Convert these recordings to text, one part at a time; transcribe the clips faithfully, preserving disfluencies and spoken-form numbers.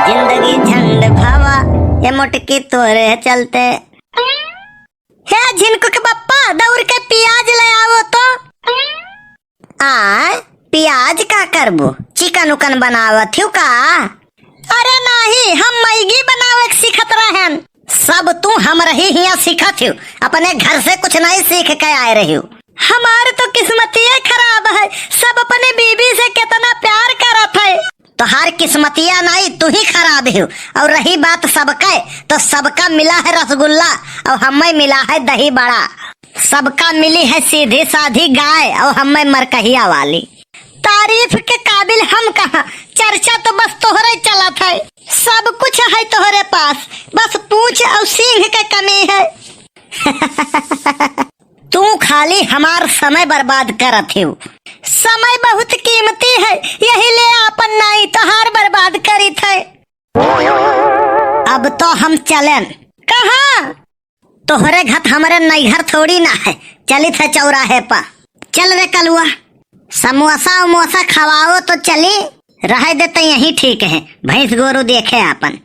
जिंदगी झंड भावा, ये मोटकी तोरे चलते। हे झिनकू के बप्पा, दौड़ के पियाज ले आवो तो। आय, पियाज का करबो? चिकन उकन बनावत हिउ का? अरे नाही, हम मैगी बनावे के सीखत रहन। सब तू हमरही हियां सीखत हिउ, अपने घर से कुछ नहीं सीख के आए रहिउ। हमार तो किस्मतिये खराब है, सब अपने बीबी से केतना प्यार करत है। तोहार किस्मतिया नाई, तू ही खराब हिउ। और रही बात सबके, तो सबका मिला है रसगुल्ला और हमें मिला है दही बड़ा। सबका मिली है सीधी साधी गाय और हमें मरकहिया वाली। तारीफ के काबिल हम कहाँ, चर्चा तो बस तोहरे चलत है। सब कुछ है तोहरे पास, बस पूंछ और सींग के कमी है। तू खाली हमार समय बर्बाद करत हिउ। समय बहुत कीमती है, यही ले आपन नाई तोहार बर्बाद करित है। अब तो हम चलेन। कहाँ? तोहरे घत हमरे नैहर थोड़ी ना है, चलित है चौराहे पा। चल रे कलुआ, समोसा उमोसा खवाओ तो चली, रहे दे तो यहीं ठीक है, भैंस गोरू देखे आपन।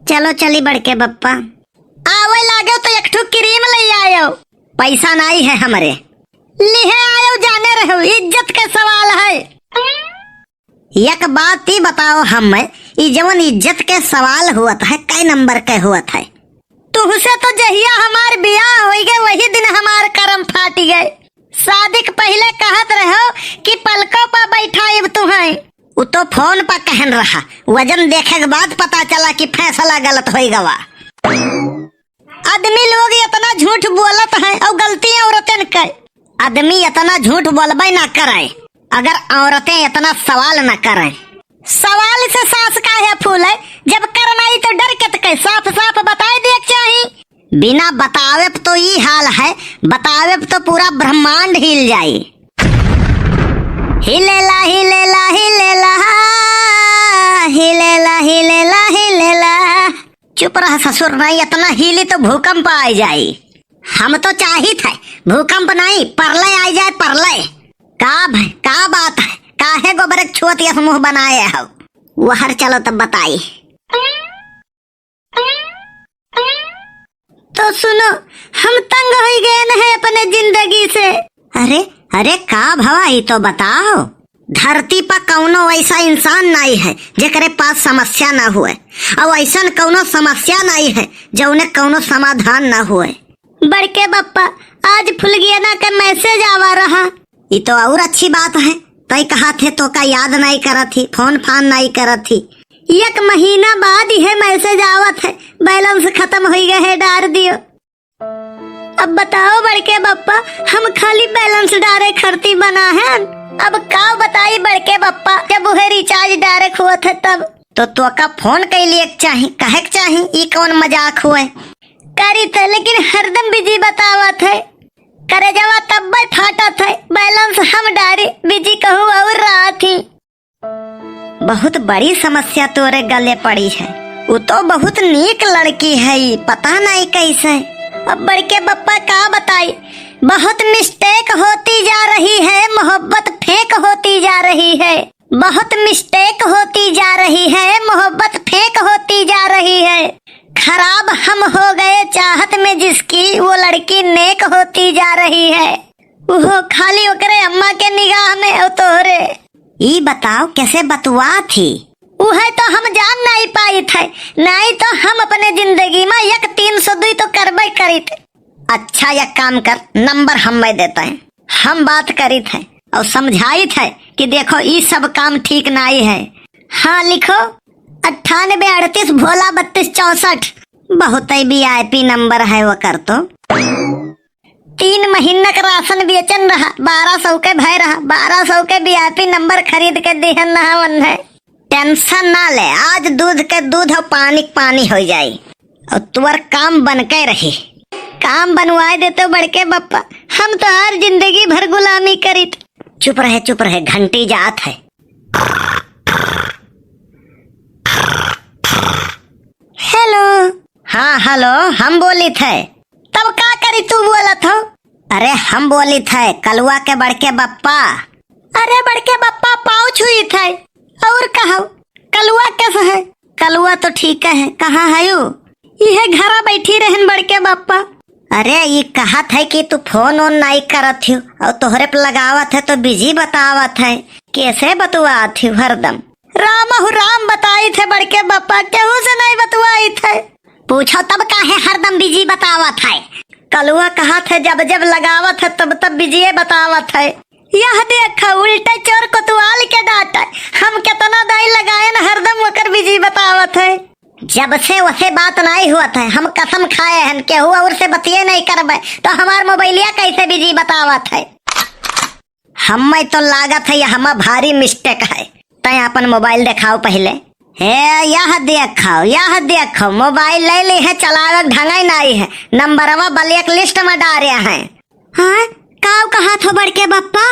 चलो चली बड़के बप्पा। आवे लागे तो एक ठो क्रीम ले आयो। पैसा नाई है हमरे। लिहे आयो जाने रहो, इज्जत के सवाल है। एक बात ई बताओ हमें, ई जवन इज्जत के सवाल हुअत है, कै नंबर के हुअत है? तुहसे तो जहिया हमार बियाह होई गए, वही दिन हमार करम फाटी गए। शादी के पहिले कहत रहो कि पलकों पर बैठाइब तुहैं। उ तो फोन पर कहन रहा, वजन देखे के बाद पता चला कि फैसला गलत होई गवा। आदमी लोग इतना झूठ बोलत हैं और गलती औरतन के। आदमी इतना झूठ बोलबे ना करे, अगर औरतें इतना सवाल ना करें। सवाल से सांस काहे फूले, जब करना ही तो डर के तके साफ साफ बताए दिए के चाही। बिना बतावे तो ई हाल है, बतावे तो पूरा ब्रह्मांड हिल जाई। हिलेला, हिलेला, हिलेला, हिलेला, हिलेला, हिलेला। चुप रह ससुर, नहीं इतना हिली तो भूकंप आई जाई। हम तो चाहित है भूकंप नहीं, परलय आई जाए, परलय। का भाई, का बात है, काहे गोबर के छुअत यस मुंह बनाए हो? वहर चलो तब बताई। तो सुनो, हम तंग होई गए न है अपने जिंदगी से। अरे, अरे, का भवा, ई तो बताओ। धरती पर कौनो ऐसा इंसान नाई है जेकरे पास समस्या ना हुए, और ऐसन कौनो समस्या नाई है जौने कौनो समाधान ना हुए। बड़के बप्पा, आज फुलगियना के मैसेज आवा रहा। ई तो और अच्छी बात है। तई कहा थे तो का याद नाई करत ही, फोन फान नाई करत ही। एक महीना बाद इहे मैसेज आवत है, बैलेंस खत्म होई गए है, डार दियो। अब बताओ बड़के बप्पा, हम खाली बैलेंस डारे खरती बना है, अब का बताई बड़के बप्पा, जब उहे रिचार्ज डारे हुअत है तब। तो तोका फोन कैलिए के चाही, कहे के चाही, ई कौन मजाक हुए? करी थे, लेकिन हरदम बिजी बतावत है। करेजवा तब्बे फाटत है, बैलेंस हम डारी, बिजी कहूँ और रात ही। बहुत बड़ी समस्या तोरे गले पड़ी है। वो तो बहुत नीक लड़की है, ई पता नहीं कैसे। अब बड़के बप्पा का बताई, बहुत मिस्टेक होती जा रही है, मोहब्बत फेंक होती जा रही है। बहुत मिस्टेक होती जा रही है, मोहब्बत फेंक होती जा रही है। खराब हम हो गए चाहत में जिसकी, वो लड़की नेक होती जा रही है। वो खाली ओकरे अम्मा के निगाह में और तोहरे। ई बताओ कैसे बतुआ थी? उहे तो हम जान नहीं पाई थे, नहीं तो हम अपने जिंदगी में एक तीन सौ दुई तो करबे करित। अच्छा, एक काम कर, नंबर हमें देता है, हम बात करित है और समझाइत है कि देखो, ई सब काम ठीक नाई है। हाँ, लिखो, अट्ठानबे अड़तीस भोला बत्तीस चौसठ। बहुत ही वीआईपी नंबर है वो कर तो। तीन महीना का राशन बेचन रहा, बारह सौ के भय रहा, बारह सौ के वीआईपी नंबर खरीद के दिहन नहा वन है। टेंशन ना ले, आज दूध के दूध और पानी के पानी हो जाई। और तुअर काम बन के रही। काम बनवाए देते बड़के बप्पा, हम तो हर जिंदगी भर गुलामी करित। चुप रहे, चुप रहे, घंटी जात है। हेलो। हाँ, हेलो, हम बोलित है। तब का करी तू बोलत हो? अरे, हम बोलित है, कलुआ के बड़के बप्पा। अरे, बड़के बप्पा पाँव छुइत है। और कहो, कलुआ कैसे है? कलुआ तो ठीक है, कहाँ हयू? इहे घरा बैठी रहन बड़के बप्पा। अरे, ई कहत है कि तू फोन ओन नाई करत हियो, और तोहरे पे लगावत है तो बिजी बतावत है। कैसे बतुआत हियो हरदम? राम हु राम बताइत है बड़के बप्पा, केहू से नाई बतुआइत है। पूछो तब काहे हरदम बिजी बतावत है? कलुआ कहत है जब जब लगावत है तब तब बिजिए बतावत है। यह देख, उल्टा चोर कोतवाल के डांटे। हम केतना दाई लगाएन, हरदम ओकर बिजी बतावत है। जब से ओसे बात नाई हुअत है, हम कसम खाए हन, केहू और से बतिये नाई करबे, तो हमार मोबाइलिया कैसे बिजी बतावत है? हम्मे तो लागत है, यहमा भारी मिस्टेक है। तैं अपन मोबाइल देखाओ पहिले। हे, यह देखो, यह देखो, मोबाइल ले ली है, चलावे के ढंगई नाई है, नंबरवा ब्लैक लिस्ट में डारे हैं। हाँ, काउ कहत हो बड़के बप्पा?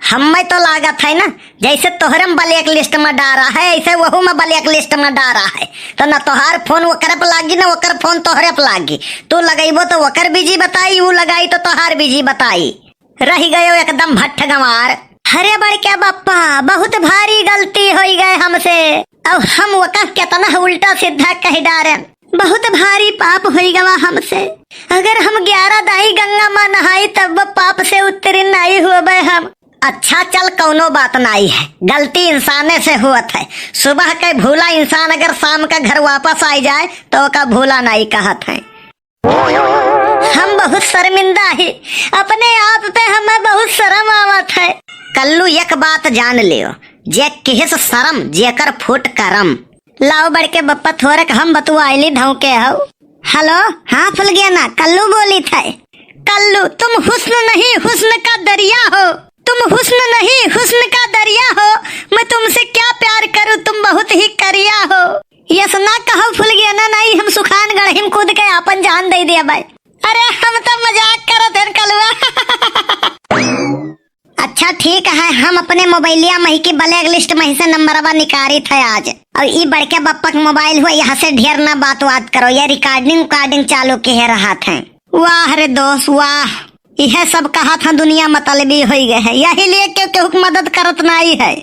हम्मे तो लागत है ना, जैसे तोहरे में ब्लैक लिस्ट में डारा है, ऐसे वहू में ब्लैक लिस्ट में डारा है। तो न तोहार फोन ओकरे पे लागी, न ओकर फोन तोहरे पे लागी। तू लगइबो तो ओकर बिजी बताई, ऊ लगाई तो तोहार बिजी बताई। रहि गयो एकदम भट्ठ गंवार। अरे बड़के बप्पा, बहुत भारी गलती होई गए हमसे। अब हम ओका केतना उल्टा सीधा कहि डारेन। बहुत भारी पाप होई गवा हमसे। अगर हम ग्यारह दाई गंगा मा नहाई तब पाप से उत्तीर्ण नाई होबे हम। अच्छा चल, कौनो बात नाई है, गलती इंसाने से होत है। सुबह के भूला इंसान अगर शाम का घर वापस आई जाए तो ओका भूला नाई कहत है। हम बहुत शर्मिंदा ही, अपने आप पे हमें बहुत शर्म आवत है। कल्लू एक बात जान लियो, जे किहिस शर्म, जेकर फूट करम। लाओ बड़के बप्पा, थोरक हम बतुआइली धौके हौ। हेलो, हाँ फुलगेना, कल्लू बोलित है। कल्लू, तुम हुस्न नहीं, हुस्न का दरिया हो। तुम हुस्न नहीं, हुस्न का दरिया हो। मैं तुमसे क्या प्यार करूँ, तुम बहुत ही करिया हो। यस ना कहो फुलगेना, नहीं हम सुखान गढ़ी में कूद के आपन जान दे दिया भाई। अरे हम तो मजाक करत हन कलुआ। अच्छा ठीक है, हम अपने मोबाइलिया मही की ब्लैक लिस्ट मही से नंबरवा निकारित है आज। और ई बड़के बप्पा के मोबाइल हुआ, यहाँ से ढेर ना बात वात करो, ये रिकॉर्डिंग उकॉर्डिंग चालू किहे रहत है। वाह रे दोस्त वाह, इहे सब कहत है दुनिया मतलबी होई गए है, यही लिए केहू केहू के मदद करत नाई है।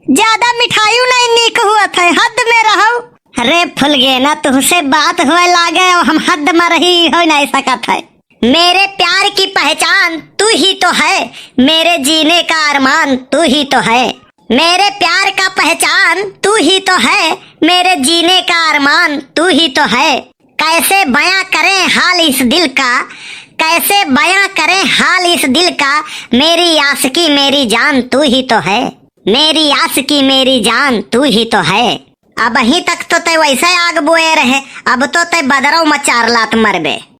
ज्यादा मिठाइयो नहीं नीक हुअत है, हद में रहो। अरे फुलगेना, तुहसे बात होए लागे और हम हद में रही हो नहीं सकत है। मेरे प्यार की पहचान तू ही तो है, मेरे जीने का अरमान तू ही तो है। मेरे प्यार का पहचान तू ही तो है, मेरे जीने का अरमान तू ही तो है। कैसे बयां करें हाल इस दिल का, कैसे बयां करें हाल इस दिल का, मेरी आशिकी मेरी जान तू ही तो है, मेरी आशिकी मेरी जान तू ही तो है। अबहीं तक तो तै वैसे आग बोए रहे, अब तो तै बदरौ में चार लात मरबे।